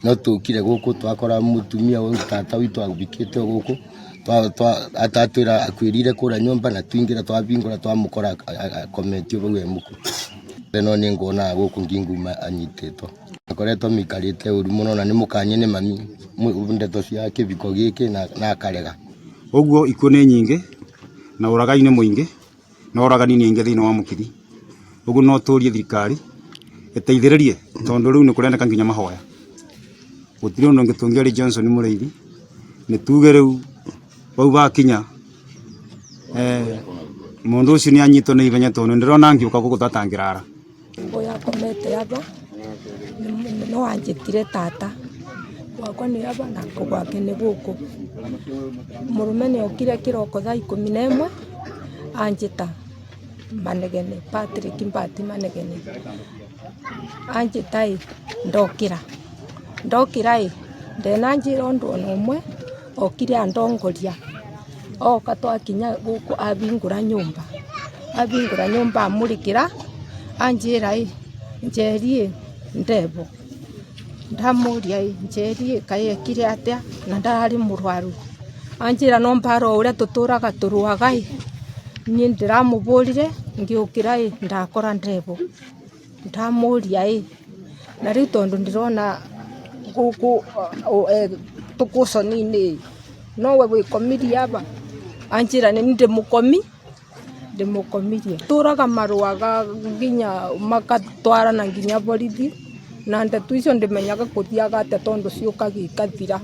No tũkire gũkũ twakora mũtumia ũyũ tata witũ athikĩtwo gũkũ, atatwĩra akuĩrĩire kũrĩa nyũmba na twaingĩra twahingũra twamũkora akometio hau e mũkuũ. No nĩ nguonaga gũkũ ngĩnguma anyitĩtwo. Akoretwo amĩikarĩte ũru mũno na nĩ mũkanye nĩ mami ndeto cia kĩbiko gĩkĩ na akarega. Ũguo ikuũ nĩ nyingĩ na ũragani nĩ mũingĩ na oragani nĩ aingĩ thĩinĩ wa Mũkithi. Ũguo no tũrie thirikari ĩteithĩrĩrie tondũ rĩu nĩ kũrendeka nginya mahoya. Gũtirĩ ũndũ ũngĩ tũngĩaria Johnson Mũrĩithi, nĩ tuge rĩu bau bakinya mũndũ ũcio nĩ anyitwo na ihenya tondũ nĩ ndĩrona angĩũka gũkũ tatangĩrara. Ũyũ akomete aba, no anjĩtire tata, gwakwa nĩ aba na gwake nĩ gũkũ. Mũrũme nĩ okire kĩroko thaa ikũmi na ĩmwe, anjĩta manegene Patrick Mbati manegene, anjĩta ĩ, ndokĩra, ndokĩra ĩ, ndenanjĩra ũndũ ona ũmwe, okire andongoria, oka twakinya gũkũ ahingũra nyũmba, ahingũra nyũmba amũrĩkĩra, anjĩra ĩ, Njeri ĩ, ndebo. Ndamũria ĩ, Njeri ĩ, kaĩ ekire atĩa na ndararĩ mũrwaru? Anjĩra no mbara o ũrĩa tũtũraga tũrũaga ĩ, niĩ ndĩramũbũrire, ngĩũkĩra ĩ, ndakora ndebo. Ndamũria ĩ, na rĩu tondũ ndĩrona gũkũ tũkũconi-inĩ ĩ, nowe wĩkomirie aba? Anjĩra nĩ niĩ ndĩmũkomi ndĩmũkomirie. Tũraga marũaga nginya magatwarana nginya borithi, na ndeto icio ndimenyaga kũthiaga atĩa tondũ ciũkaga ikathira.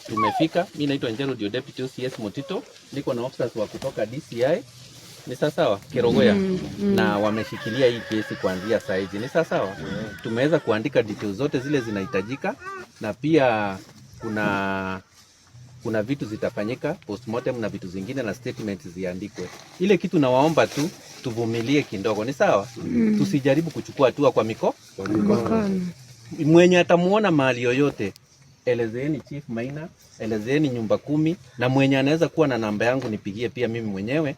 Tumefika, mi naitwa Njeru ndio Deputy OCS Mutito, niko na officers wa kutoka DCI. Ni sawa Kerogoya na wameshikilia hii kesi kuanzia saizi. Ni sawa Tumeweza kuandika details zote zile zinahitajika, na pia kuna vitu zitafanyika postmortem na vitu zingine na statements ziandikwe. Ile kitu nawaomba tu tuvumilie kidogo, ni sawa. Tusijaribu kuchukua hatua kwa mikono. Mwenye atamuona mahali yoyote elezeeni Chief Maina, elezeeni nyumba kumi, na mwenye anaweza kuwa na namba yangu nipigie pia mimi mwenyewe.